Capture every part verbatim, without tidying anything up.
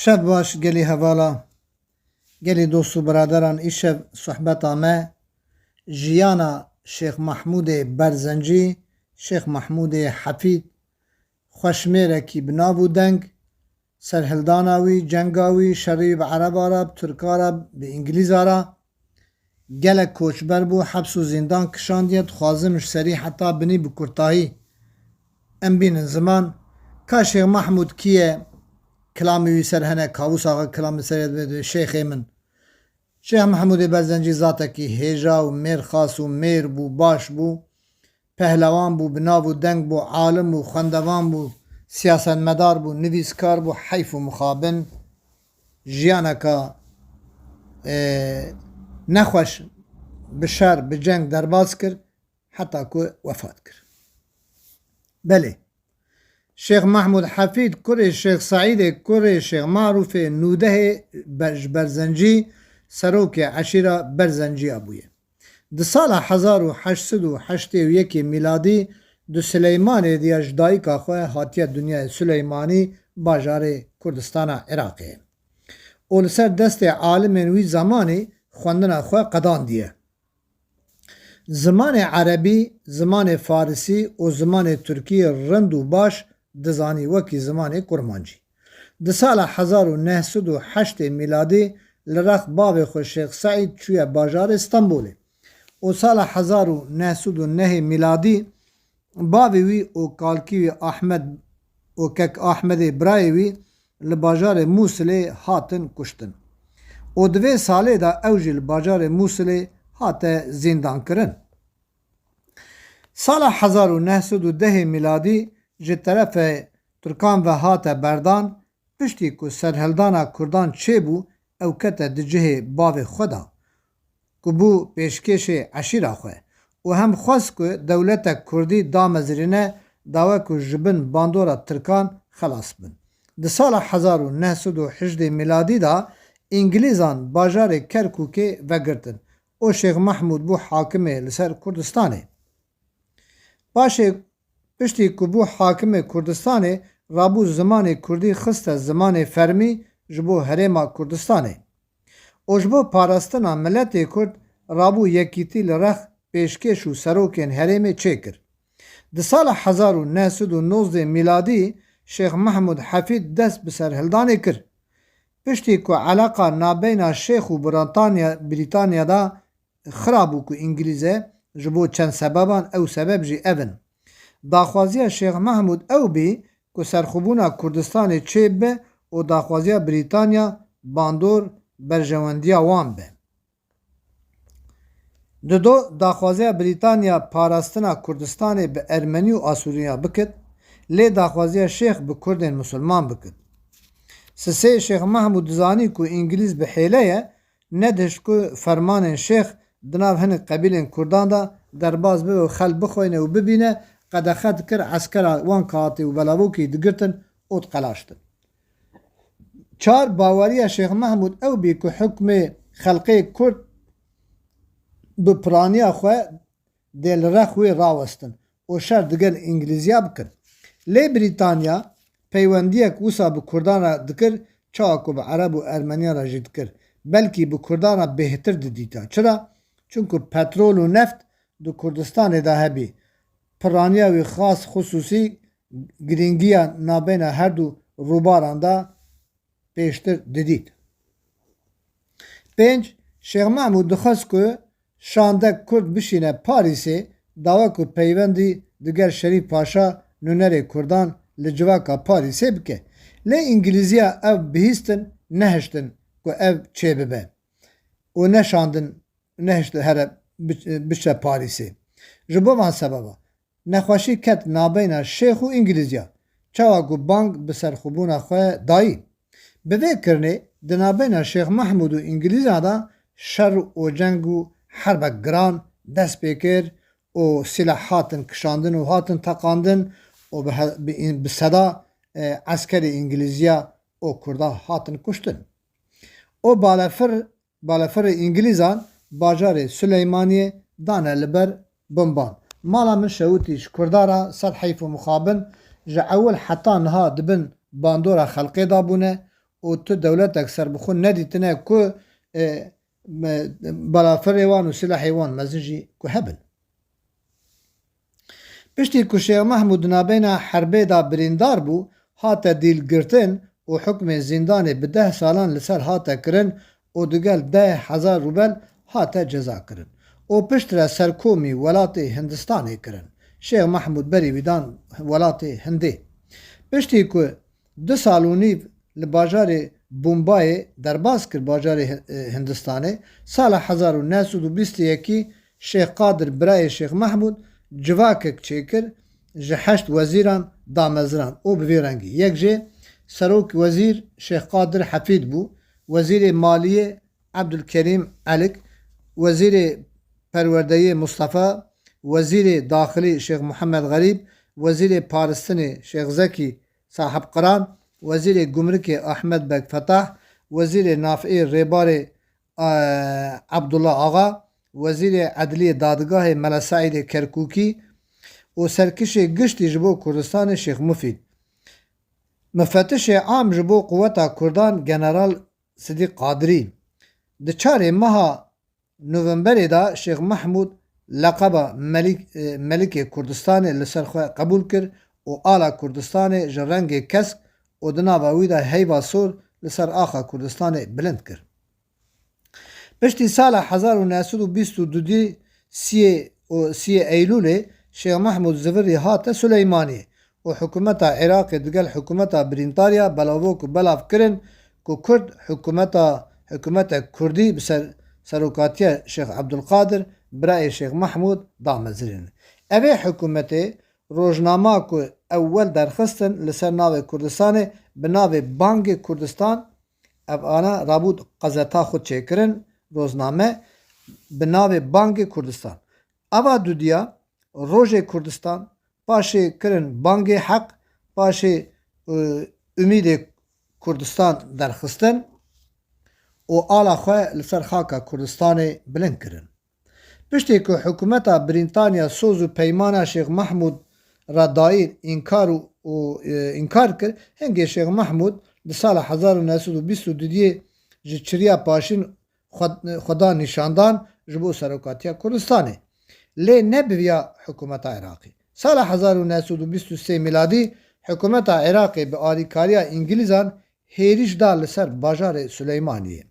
Çav baş gelî hevala, gelî dost û biraderan, îşev sohbeta me jiyana Şêx Mahmûdê Berzencî, Şêx Mahmûdê Hefîd, xweşmêrekî bi nav û deng, serhildana wî, cenga wî, şerî bi Ereba re, bi Tirka re, bi Îngilîza re, gelek koçber bû, heps û zîndan kişandiye, dixwazim ji serî heta binî bi kurtahî em bînin ziman. Ka Şêx Mahmûd kî ye? Kilamê wî ser hene, Kawûs Axa kilamê ser hene, Şêxê min. Şêx Mahmûdê Berzencî zatekî hêja û mêrxas û mêr bû, baş bû. Pehlewan bû, bi nav û deng bû, alim bû, xwendevan bû, siyasetmedar bû, nivîskar bû, heyf û mixabin jiyaneka, e, nexweş bi şer, bi ceng derbas kir, heta ku wefat kir. Belê. Şêx Mahmûd Hefîd, kurê Şêx Seîdê, kurê Şêx Marûfê nûdehê Be-, ji Berzencî, serokê eşîra Berzenciya bûye. Di sala hezar û heşt sed û heştê û yekê mîladî di Sileymanê diye ji dayika xwe hatiye dinyayê, Sileymanî, bajarê Kurdistana Iraqê. Û li ser destê alimên wî zemanî xwendina xwe qedandiye. Zimanê erebî, zimanê farisî û zimanê tirkî rind û baş dizanî, wekî zimanê kurmancî. Di sala hezar û neh sed û heştê mîladî li rex bavê xwe Şêx Seîd çûye bajarê Stenbolê û sala hezar û neh sed û nehê mîladî bavê wî û kalkî wî Ahmed û kek Ahmedê birayê wî li bajarê Mûsilê hatin kuştin û di vê salê de ew jî li bajarê Mûsilê hate zîndankirin. Sala hezar û neh sed û dehê mîladî ji terefê Tirkan ve hate berdan, piştî ku serhildana Kurdan çêbû, ew kete di cihê bavê xwe de, ku bû pêşkêşê eşîra xwe û hem xwest ku dewletek Kurdî damezirîne, dawe ku ji bin bandora Tirkan xelas bin. Di sala hezar û neh sed û hejdê mîladî de Îngilîzan bajarê Kerkûkê vegirtin û Şêx Mahmûd bû hakimê li ser Kurdistanê. Paşê, piştî ku bû hakimê Kurdistanê, rabû zimanê kurdî xiste zimanê fermî ji bo herêma Kurdistanê. Û ji bo parastina miletê kurd rabû yekîtî li rex pêşkêş û serokên herêmê çêkir. Di sala hezar û neh sed û nozdeh mîladî Şêx Mehmûd Hefîd dest bi serhildanê kir. Piştî ku eleqa nabeyna Şêx û Britanya, Brîtanya de xira bû ku Îngilîze, ji bo çend sebeban, ew sebeb jî ev in. Daxwaziya Şêx Mehmûd ew bî ku serxwebûna Kurdistanê çêbibe û daxwaziya Brîtanya bandor berjewendiya wan be. Dido daxwaziya Brîtanya parastina Kurdistanê bi Ermenî û Asûriya bikit, lê daxwaziya Şêx bi Kurdên Misilman bikit. Sisê Şêx Mehmûd dizanî ku Îngilîz bi hêle ye, nedihişt ku fermanên Şêx di nav hinek qebîlên Kurdan de derbas bibe û xelk bixweyne û bibîne, qedexe dikir, eskera wan katê û belavokê digirtin û diqelaştin. Çar, baweriya Şêx Mehmûd ew bî ku hukmê xelkê Kurd bi piraniya xwe dê li rex wê rawestin û şer digel Îngilîziya bikin. Lê Brîtanya peywendiyek wisa bi Kurdan re dikir, çawa ku bi Ereb û Ermeniyan re jî dikir. Belkî bi Kurdan re bêhtir didîta. Çira? Çunku petrol û neft di Kurdistanê de hebî. Piraniya wî xas xisûsî girîngiya nabeyna her du rûbaran de pêştir didît. Pênc, Şêx Mehmûd dixwest ku şandek Kurd bişîne Parîsê, dawa ku peywendî digel Şerîf Paşa nûnerê Kurdan li civaka Parîsê bike. Lê Îngilîziya ev bihîstin, nehiştin ku ev çêbibe û neşandin, nehişt here bi-, biçe Parîsê. Ji bo van sebeba nexweşî ket nabeyna Şêx û Îngilîziya, çawa ku bang bi serxwebûna xwe dayî. Bi vê kirinê di nabeyna Şêx Mehmûd û Îngilîzan de şer û ceng û herbek giran dest pê kir û sîleh hatin kişandin û hatin teqandin û bi he-, bi în-, bi seda, e, eskerê Îngilîziya û Kurda hatin kuştin. Û balefir balefirê Îngilîzan bajarê Sileymaniyê dane li ber bomban. Mala min şewitî ji Kurda re sed heyf û mixabin ji ewil heta niha di bin bandora xelkê de bûne û tu dewletek serbixwe nedîtine ku, e, me-, balafirê wan û silahê wan mezin jî ku hebin. Piştî ku Şêx Mehmûd di nabeyna herbê de birîndar bû, hate dîlgirtin û hukmê zîndanê bi deh salan li ser hate kirin û digel deh hezar rûbel hate ceza kirin û piştre serkomî welatê Hindistanê kirin. Şêx Mehmûd berî wî dan welatê Hindê. Piştî ku du sal û nîv li bajarê Bombayê derbas kir, bajarê Hi-, e, Hindistanê, sala hezar û neh sed û bîst û yekî Şêx Qadir birayê Şêx Mehmûd civakek çêkir, ji heşt wezîran damezran û bi vî rengî. Yek jê serok wezîr Şêx Qadir Hefîd bû, wezîrê maliyê Ebdulkerîm Elik, wezîrê perwerdeyê Mustafa, wezîrê daxilî Şêx Muhammed Xerîb, wezîrê paristinê Şêx Zekî Sahib Qiran, wezîrê gumrikê Ahmed Beg Fetah, wezîrê navê Rêbarê, e, Abdullah Axa, wezîrê edliyê dadgahê Mela Seîdê Kerkûkî û serkişê giştî ji bo Kurdistanê Şêx Mufîd. Mifetişê am ji bo quweta Kurdan General Sidîq Qadirî. Di çarê meha Novemberê de Şêx Mehmûd leqeba Melîk-, e, Melikê Kurdistanê li ser xwe qebûl kir û ala Kurdistanê ji rengê kesk û di nava wî de heyva sor li ser axa Kurdistanê bilind kir. Piştî sala hezar û neh sed û bîst û du dî siyê û siyê Eylûlê Şêx Mehmûd Zivirî hate Sileymaniyê û hikûmeta Iraqê digel hikûmeta Brîtanya belavok û belav kirin ku Kurd hikûmeta, hikûmetek Kurdî bi ser serokatiya Şêx Ebdulqadir, birayê Şêx Mehmûd, damezirînin. Evê hikûmetê rojnama ku ewwel derxistin li ser navê Kurdistanê bi navê Bangê Kurdistan, ev ana rabû qezeta xwe çêkirin, rozname bi navê Bangê Kurdistan. Ava dudiya Rojê Kurdistan, paşê kirin Bangê Heq, paşê, e, Umîdê Kurdistan derxistin û ala xwe li ser xaka Kurdistanê bilind kirin. Piştî ku hikûmeta Brîtanya soz û peymana Şêx Mehmûd re dayîn înkar û, û, e, înkar kir, hingê Şêx Mehmûd di sala hezar û neh sed û bîst û duyê ji çiriya paşîn xwe, xwe da nîşandan ji bo serokatiya Kurdistanê. Lê ne bi viya hikûmeta Iraqê. Sala hezar û neh sed û bîst û sê mîladî hikûmeta Iraqê bi alîkariya Îngilîzan hêrîş da li ser bajarê Suleymaniyê.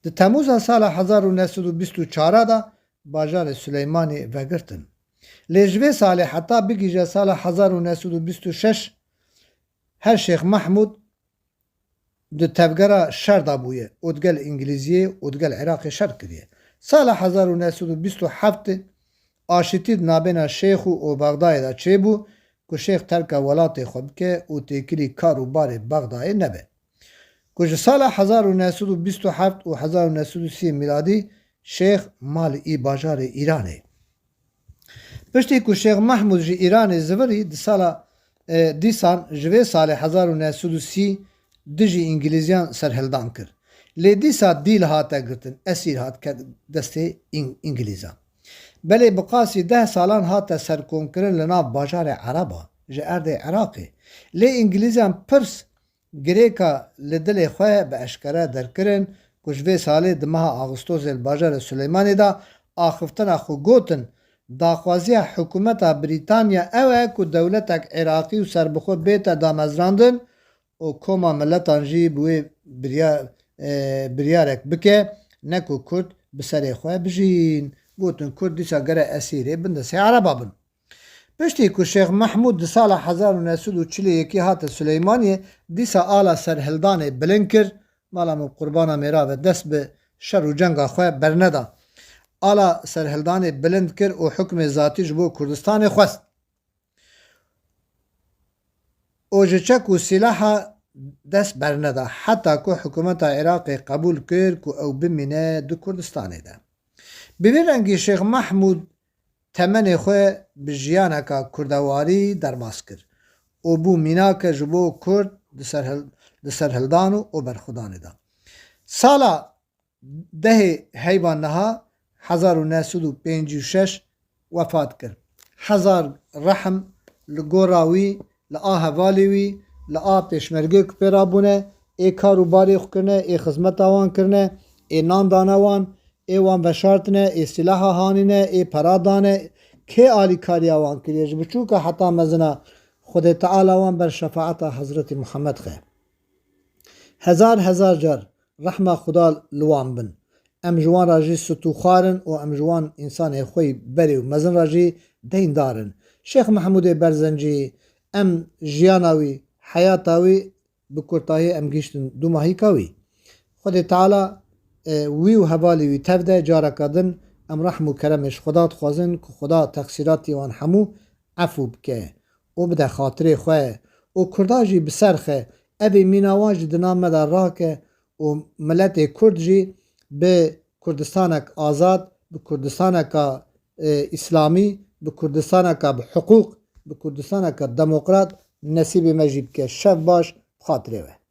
Di Temûza sala hezar û neh sed û bîst û çar de bajarê Suleymaniyê vegirtin. Lê ji vê salê heta bigihîje sala hezar û neh sed û bîst û şeş her Şêx Mehmûd di tevgera şer de bûye û digel Îngilîziyê û digel Iraqê şer kiriye. Sala hezar û neh sed û bîst û heft aşitî di nabêna Şêxû û Bexdayê de çêbû ku Şêx terka welatê xwe bike û têkilî kar û barê Bexdayê nebe. Ku ji sala hezar û neh sed û bîst û heft û hezar û neh sed û sî mîladî Şêx mal î bajarê Îranê. Piştî ku Şêx Mehmûd ji Îranê zivirî di sala, e, dîsan ji vê salê hezar û neh sed û sî dijî Îngilîziyan serhildan kir. Lê dîsa dîl hate girtin, esîr hat ket destê Îng-, Îngilîzan. Belê bi qasî deh salan hate serkomkirin li nav bajarê Ereba, ji erdê Iraqê. Lê Îngilîzan pirs girêka li dilê xwe bi eşkere derkirin ku ji vê salê di meha Axistosê li bajarê Suleymanê de axiftina xwe gotin, daxwaziya hikûmeta Brîtanya ew e ku dewletek Iraqî û serbixwe bête damezrandin û koma miletan jî bi wê birya-, e, biryarek bike, ne ku Kurd bi serê xwe bijîn. Gotin Kurd dîsa gere esîrê bin destê Ereba bin. Piştî ku Şêx Mehmûd di sala hezar û neh sed û çil û yekê hate Sileymaniyê, dîsa ala serhildanê bilind kir, mala min qurbana mêra ve dest bi şer û cenga xwe berneda. Ala serhildanê bilind kir û hukmê zatî ji bo Kurdistanê xwest. Û ji çek û sîlaha dest berneda, heta ku hikûmeta Iraqê qebûl kir ku ew bimîne di Kurdistanê de. Bi vî rengî Şêx Mehmûd temenê xwe bi jiyaneka kurdewarî derbas kir û bû mînake ji bo Kurd di serhil-, di serhildan û, û berxwedanê de. Sala dehê heyva niha hezar û neh sed û pêncî û şeş wefat kir. Hezar rehm li gora wî, li a hevalê wî, li a pêşmergê ku pê rabûne, ê kar û barê xwe kirine, ê xizmeta wan kirine, ê nan dane wan, ê wan veşartine, ê silaha hanîne, ê pera dane, kê alîkariya wan kiriye? Ji biçûka heta mezina Xwedê Teala wan ber şefaeta Hezretî Muhammed xe. Hezar hezar car rehma Xuda li wan bin. Em ji wan re jî stûxwar in û em ji wan însanê xwe yî berê û mezin re jî deyndar in. Şêx Mehmûdê Berzencî, em jiyana wî, heyata wî bi kurtahî em gihîştin dûmahîka wî. Xwedê Teala, e, wî û hevalê wî tev de careke din em rehm û keremê ji Xuda dixwazin ku Xuda teqsîratî wan hemû efû bike û bide xatirê xwe û Kurda jî bi ser xe. Evê mîna wan jî di nav me de rake û miletê Kurd jî bi Kurdistanek azad, bi Kurdistaneka, e, Îslamî, bi Kurdistaneka bi hiqûq, bi Kurdistaneka demokrat nesîbê me jî bike. Şev baş, bi xatirê we.